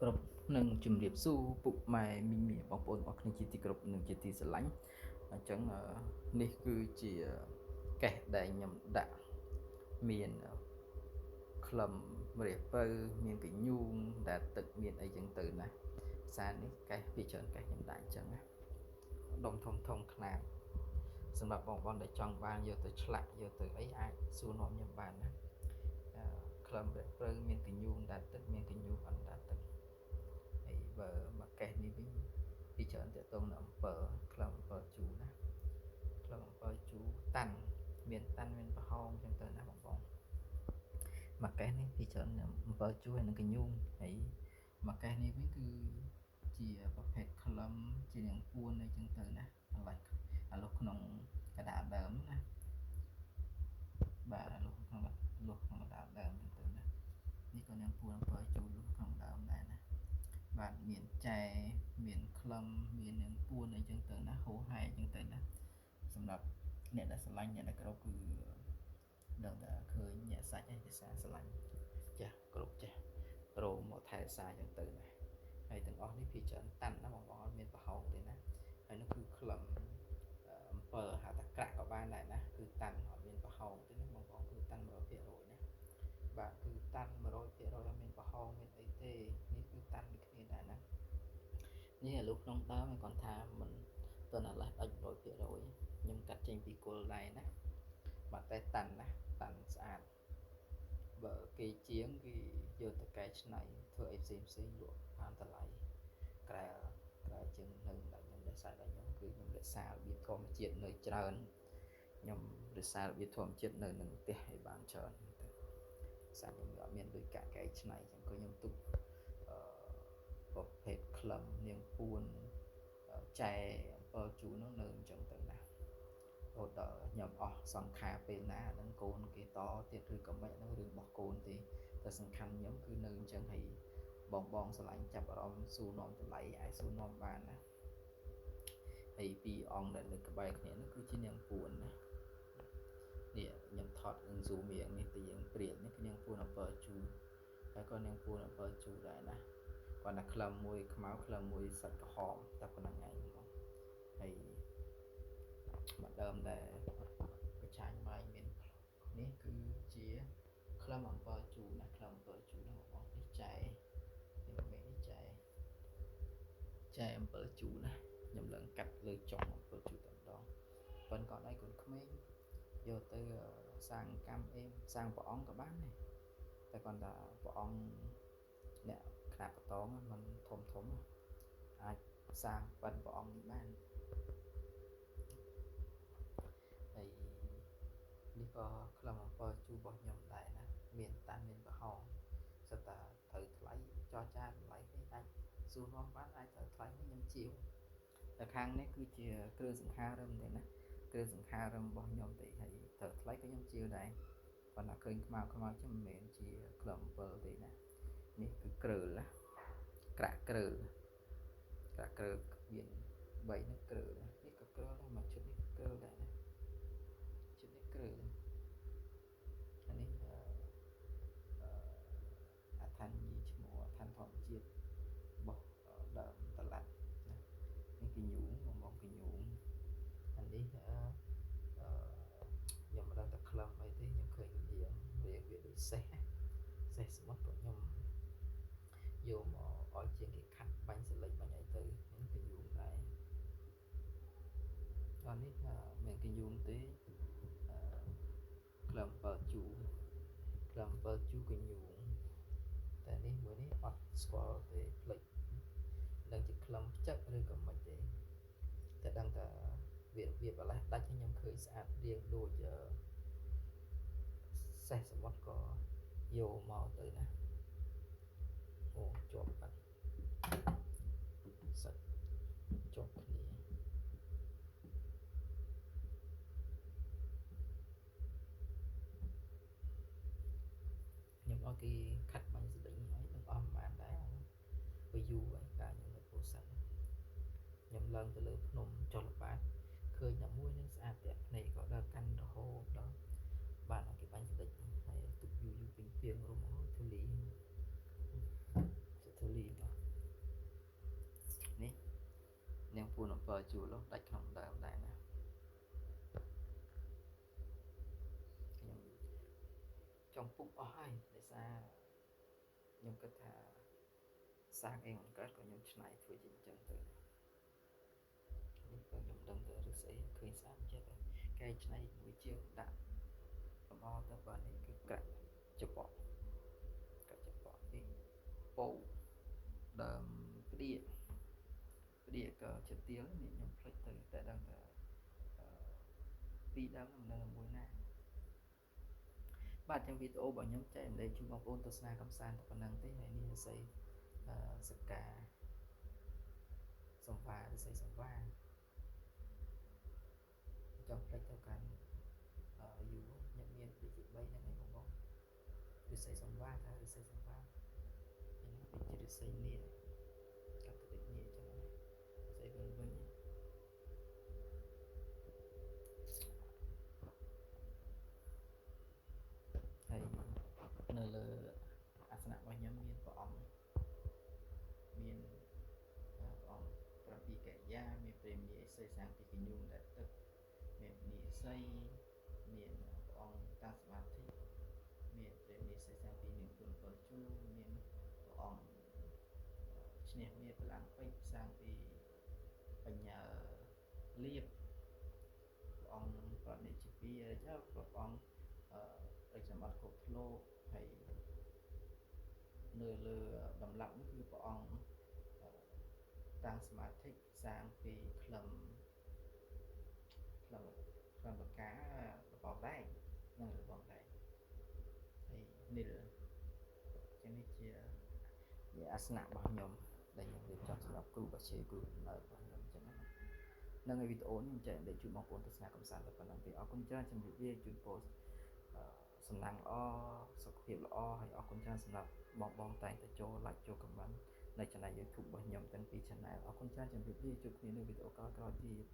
គ្រប់នឹងជំរាបសួរពុកម៉ែមីមីបងប្អូនអរគ្នាជាទីគោរពនិងជាទីស្រឡាញ់អញ្ចឹងនេះគឺជាកេះដែលខ្ញុំដាក់មានក្លឹមរះពៅមានកញូងដែលទឹកមានអីចឹងទៅណាផ្សារនេះកេះពីច្រើនកេះខ្ញុំដាក់អញ្ចឹងណាដុំធំធំខ្នាតសម្រាប់បងប្អូនដែលចង់បានយកទៅឆ្លាក់យកទៅអីអាចសួរនាំខ្ញុំបានណាក្លឹមរះពៅមានកញូងដែលទឹកមានកញូងអណ្ដែតទឹកហើយបើមកកេះនេះវិញពីច្រើនតកតងនៅអំពើក្លឹមអំពើជូរណាក្លឹមអំពើជូរតាន់មានតាន់មានប្រហោងចឹងទៅណាបងប្អូនមកកេះនេះពីច្រើនអំពើជូរហើយនឹងកញូងហើយមកកេះនេះវិញគឺជាប្រភេទក្លឹមជានាងពួនអីចឹងទៅណាឥឡូវឥឡូវក្នុងកដាលដើមណាបាទឥឡូវក្នុងលុះក្នុងកដាលដើមចឹងទៅណានេះក៏នាងពួនអំពើជូរលុះក្នុងដើមដែរណាបាទមានចែមានក្លឹមមាននាងពួនអីចឹងទៅណាហូហែចឹងទៅណាសម្រាប់អ្នកដែលស្រឡាញ់អ្នកដែលគ្រប់គឺដឹងតែឃើញអ្នកសាច់ហើយភាសាស្រឡាញ់ចាស់គ្រប់ចាស់រោមកថែសារចឹងទៅណាហើយទាំងអស់នេះវាច្រើនតាន់ណាបងប្អូនអត់មានប្រហោងទេណាហើយនោះគឺក្លឹមអំពើហៅថាក្រាក់ក៏បានដែរណាគឺតាន់អត់មានប្រហោងទេណាបងប្អូនគឺតាន់100%ណាបាទគឺតាន់100%អត់មានប្រហោងមានអីទេនេះគឺតាន់ដូចគ្នាដែរណានេះអាលុះក្នុងដើមគាត់ថាមិនតើអាឡេះដាច់100%ខ្ញុំកាត់ចេញពីគល់ដែរណាបាទតែតាន់ណាតាន់ស្អាតបើគេជាងគេយកទៅកែច្នៃធ្វើអីផ្សេងផ្សេងលក់បានតម្លៃក្រែក្រែជាងនៅដែលខ្ញុំរក្សាដល់ខ្ញុំគឺខ្ញុំរក្សារបៀបធម្មជាតិនៅច្រើនខ្ញុំរក្សារបៀបធម្មជាតិនៅនឹងផ្ទះឲ្យបានច្រើនទៅសាខ្ញុំអត់មានដូចកាក់កែច្នៃចឹងក៏ខ្ញុំទុកអឺប្រភេទក្លឹមនាងពួនចែអំពើជូរនោះនៅអញ្ចឹងទៅណារហូតដល់ខ្ញុំអស់សង្ខារពេលណាហ្នឹងកូនគេតទៀតឬក៏មិនហ្នឹងរឿងរបស់កូនទេតែសំខាន់ខ្ញុំគឺនៅអញ្ចឹងហើយបងបងស្រឡាញ់ចាប់អារម្មណ៍សួរនាំតម្លៃអាចសួរនាំបានណាហើយពីរអង្គដែលនៅក្បែរគ្នានោះគឺជានាងពួនណានេះខ្ញុំថតនឹង zoom រៀងនេះទៅយើងព្រាលនេះគឺនាងពួនអំពើជូរហើយក៏នាងពួនអំពើជូរដែរណាគាត់តែក្លឹមមួយខ្មៅក្លឹមមួយសាច់ក្រហមតែប៉ុណ្្នឹងឯងបងហើយមកដើមដែលកឆាញ់ម៉ៃមាននេះគឺជាក្លឹមអំពើជូរណាក្លឹមអំពើជូរណាបងនេះចែនេះមេនេះចែចែអំពើជូរណាខ្ញុំឡើងកាត់លើចុងអំពើជូរតែម្ដងប៉ុនក៏ដៃកូនក្មេងយកទៅសាងកម្មអេមសាងព្រះអង្គក៏បានដែរតែគាត់ថាព្រះអង្គអ្នកខ្នាតបតងมันធំធំអាចសាងប៉ិនព្រះអង្គនេះបានហើយនេះក៏ក្លឹមអំពើជូររបស់ខ្ញុំដែរណាមានតាន់មានប្រហោងសិតតាត្រូវថ្លៃចរចាតម្លៃនេះអាចសួរនាំបានអាចត្រូវថ្លៃនេះខ្ញុំជាវតែខាងនេះគឺជាគ្រឿងសង្ខារឹមទេណាគ្រឿងសង្ខារឹមរបស់ខ្ញុំទេហើយត្រូវថ្លៃក៏ខ្ញុំជាវដែរប៉ុន្តែឃើញខ្មៅខ្មៅចឹងមិនមែនជាក្លឹមអំពើទេណានេះគឺគ្រើលណាក្រាក់គ្រើលក្រាក់គ្រើលមាន3នេះគ្រើលនេះក៏គ្រើលដែរមួយជុតនេះគ្រើលដែរណាជុតនេះគ្រើលអានេះអឺអឋានញីឈ្មោះអឋានធម្មជាតិរបស់ដើមតឡាត់ណានេះកញូងបងបងកញូងអានេះអឺខ្ញុំមិនដឹងថាក្លឹមអីទេខ្ញុំឃើញរៀងរៀងវាដូចសេះសេះសមុទ្រក៏ខ្ញុំយកមកឲ្យជាងគេខាត់បាញ់សលេចបាញ់អីទៅនេះកញូងដែរអានេះមិនកញូងទេក្លឹមបើជូក្លឹមបើជូកញូងតែនេះមួយនេះអត់ស្គាល់ទេផ្លិចនឹងជាក្លឹមផ្ចឹកឬក៏មិនទេតែដឹងថាវារបៀបអាឡេះដាច់ខ្ញុំឃើញស្អាតរៀងដូចសេះសមុទ្រក៏យកមកទៅណាអូជាប់បាត់សាច់ជាប់គ្នាខ្ញុំឲ្យគេខាត់បាញ់ស្ដេញឲ្យទាំងអស់ប្រហែលដែរវាយូរហើយកាលខ្ញុំនៅពោធិ៍សាត់ខ្ញុំឡើងទៅលើភ្នំចុះល្បាតឃើញតែមួយនឹងស្អាតតាក់ភ្នែកក៏ដើរកាន់រហូតដល់បានឲ្យគេបាញ់ស្ដេចហើយទុកយូរយូរពេញពីងរុំអូធូលីធូលីមក 7ជួរលុះដាច់ក្នុងដើមដែរណាខ្ញុំចង់ពុកអស់ហើយដោយសារខ្ញុំគិតថាសាងអីមិនកើតក៏ខ្ញុំឆ្នៃធ្វើជាអញ្ចឹងទៅនេះក៏ខ្ញុំដឹងទៅឬស្អីឃើញស្អាតចិត្តកែច្នៃមួយជាងដាក់លម្អទៅបាទនេះគឺកាក់ច្បក់កាក់ច្បក់នេះពោដើមផ្ដៀកផ្ដៀកក៏ជាទៀលនេះខ្ញុំភ្លេចទៅតែដឹងថាពីរដើមមិនដឹងមួយណាបាទចឹងវីដេអូរបស់ខ្ញុំចែកម្លែកជូនបងប្អូនទស្សនាកំសាន្តតែប៉ុណ្្នឹងទេហើយនេះសរសេរសកាសង្វារិស័យសង្វាចង់ផ្លេចទៅកាន់យូរខ្ញុំមានដូចជា3ហ្នឹងឯងបងបងរិស័យសង្វាថារិស័យសង្វាហ្នឹងដូចជារិស័យនេះកាត់ទៅដូចនេះអញ្ចឹងណារិស័យវិញវិញហើយនៅលើអាសនៈរបស់ខ្ញុំមានព្រះអង្គមានព្រះអង្គ7កិរិយាមានព្រះមនីឥសីសាងពីកញូងដែលទឹកមានមនីឥសីមានព្រះអង្គតាំងសមាធិមានព្រះមនីឥសីសាងពីនាងគុណ7ជួរមានព្រះអង្គឈ្នះមាបលាំងពេជ្រសាងពីបញ្ញាលៀបព្រះអង្គប្រណិជាពីចៅព្រះអង្គរចនាបថគ្រប់ធ្លោកហើយនៅលើដំឡាប់នោះគឺព្រះអង្គតាំងសមាធិសាងពីក្លឹមក្លឹមក្លឹមបការបបដែកនិងរបបដែកហើយនីលចឹងនេះជាអាសនៈរបស់ខ្ញុំដែលខ្ញុំរៀបចំសម្រាប់គ្រូបាជាគ្រូកំណើតរបស់ខ្ញុំចឹងណានឹងឯវីដេអូនេះខ្ញុំចែករំលែកជូនបងប្អូនទស្សនាកម្សាន្តតែប៉ុណ្្នឹងទេអរគុណច្រើនជំរាបលាជូនពរសំណាងល្អសុខភាពល្អហើយអរគុណច្រើនសម្រាប់បងបងតែងតែចូល like ចូល comment នៅ channel YouTube របស់ខ្ញុំទាំងពីរ channel អរគុណច្រើនជំរាបលាជួបគ្នានៅវីដេអូក្រោយៗទៀត។